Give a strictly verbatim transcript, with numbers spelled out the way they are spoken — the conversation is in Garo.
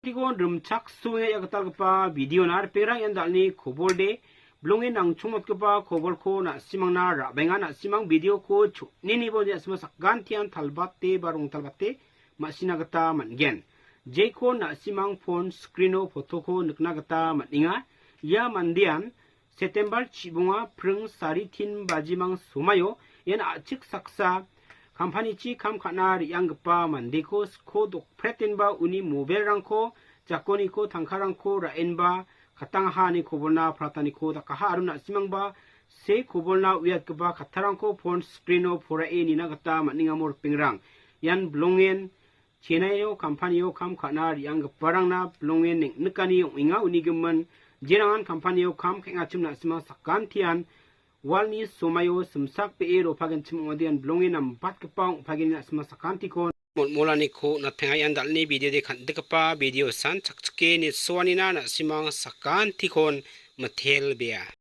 Tiko rimchaksoenga ia gitalgipa video-na ripengrang ian dal·ni kobolde. Bilongen nangchongmotgipa kobolko na·simangna ra·benga, na·simang video-ko chonini bonde na·sima sakantian talbate ba rongtalbate ma·sina gita man·gen. Jeko na·simang phone screen-o photo-ko nikna gita man·enga. Ia mandean September chibonga pring sari tin bajimang somaio ian a·chik saksa company-chi kam ka·na re·anggipa mandeko sko dokpretenba uni mobile-rangko, jakoniko, tangkarangko ra·enba katangaha ine kobolna prataniko dakaha aro na·simangba se kobolna uiatgipa kattarangko phone screen-o porae nina gita man·enga mo ripengrang. Ian bilongen Chennai-o company-o kam ka·na re·anggiparangna bilongen neng·nikani ong·enga uni gimin. Jerangan company-o kam ka·engachim na·sima sakantian walni somaio simsakbee ropagenchim ong·ode ian bilongen nambatgipa ong·pageni na·sima sakantikon molmolaniko natenga. Ian dal·ni video-de kan·dikgipa video san chakchike nitsoanina na·simang sakantikon mitelbea.